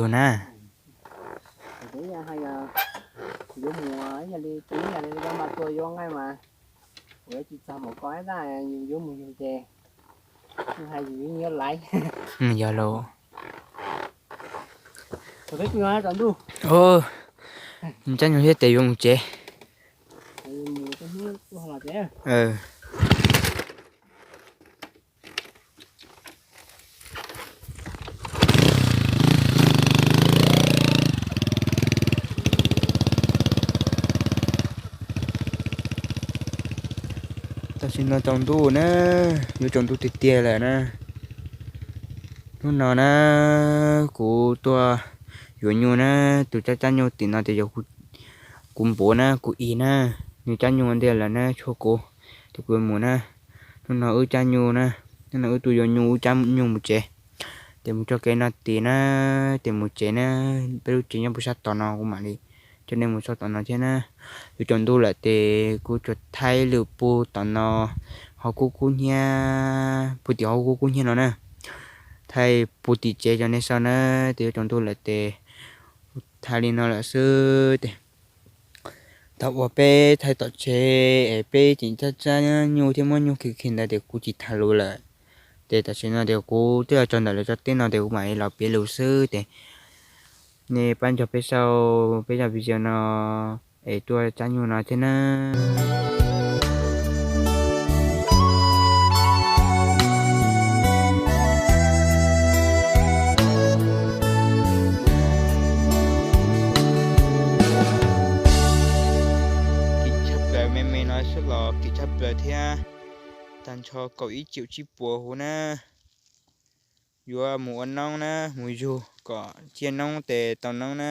Tus na. Kuv hais yuav mus, yog li kuv yam li koj mas tua yuav nqaij mas, kuv yuav tsis txog mus koj ib tag, yus yuav mus yus ces, hais yus yuav laiv. Yog los. Thaum peb pw no tsaus ntuj, nws cab nyuj thiab tes yuav mus tsev. Tam sim no tsaus ntuj na, yuav tsaus ntuj tiag tiag lawm na. Hnub no na, kuv tuaj yuav nyuj na, tus cab cab nyuj tim no tias yog kuv npuav na, kuv ib na, nws cab nyuj ntiag lawm na, tshuav kuv, ces kuv yuav mus na. Hnub no wb cab nyuj na, hnub no wb tuaj yuav nyuj, wb cab nyuj mus tsev, ces mus txoj kev no tid na, ces mus tsev na, peb lub tsev nyob puag sab tom no, kuv mam li coj nej mus txog tom no thiab na. Yuav tsaus ntuj lawm ces kuv tsuas thaij lwm pug tom no, ho kub kub hnyiab, pug tim ho kub kub hnyiab no na, thaij pug tim tsev rau nej saib na. Ces yuav tsaus ntuj lawm ces kuv thaij li no lawm xwb ces thaum uas peb thaij tom tsev es peb tseem cab cab nyuj thiab muab nyuj khi khi ntawd ces kuv tsis tham lus lawm. Ces tam sim no ces kuv twb los txog ntawm lawv tsob teb no ces kuv mam li los piav lus xwb ces nej pab nrog peb saib peb zaj video no es tuaj cab nyuj no thiab na. Kim tshaj plaws, me me no xwb los kim tshaj plaws thiab. Tag nrho kaum ib triệu tsib puas huv na. Yuav mus ua noob na, mus yug kom ciaj noob ces tau noob na.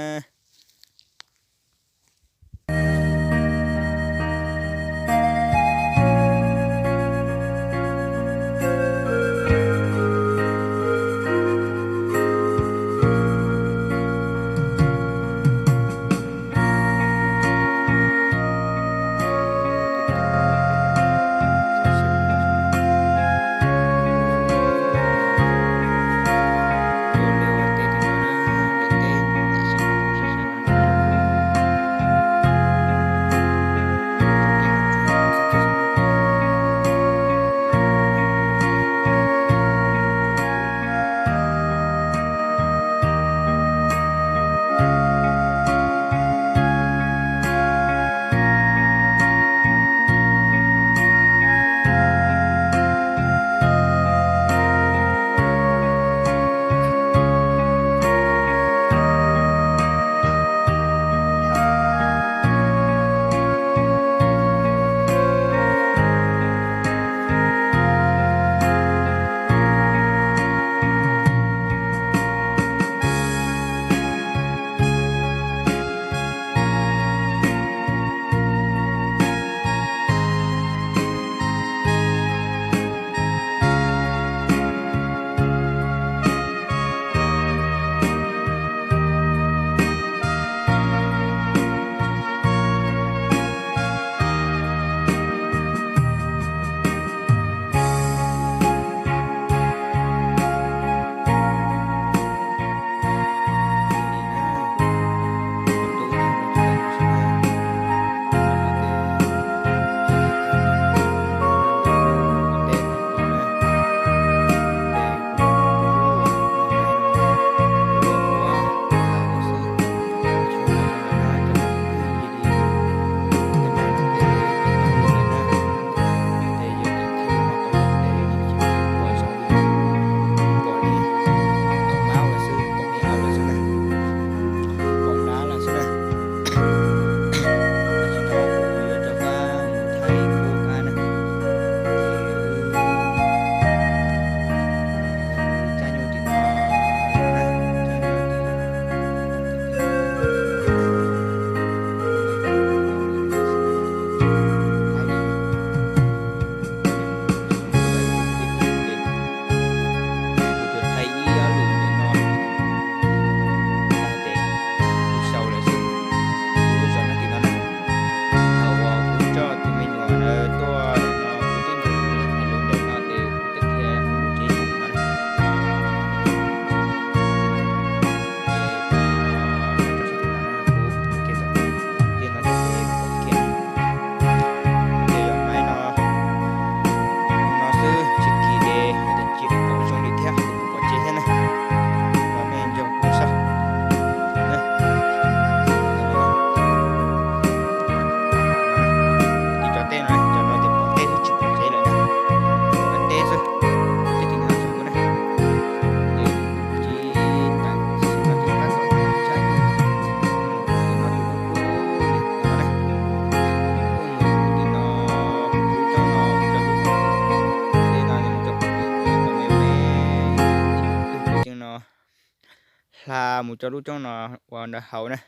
Pha mus rau lub roob no uas nram hauv na,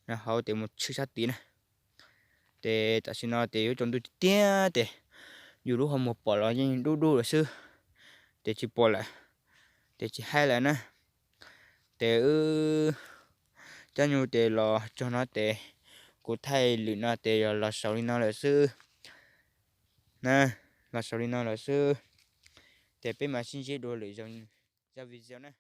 nram hauv ces mus tshwm sab tid na. Ces tam sim no ces yuav tsaus ntuj tiag tiag ces yus lub qhov muag pom los yeej dub dub lawm xwb, ces tsis pom lawm, ces tsis haib lawm na. Ces wb caij nyuj ces los txog no ces kuv thaij lwm no ces yog los xaus li no lawm xwb na, los xaus li no lawm xwb. Ces peb mam sib ntsib dua lwm zaj video na.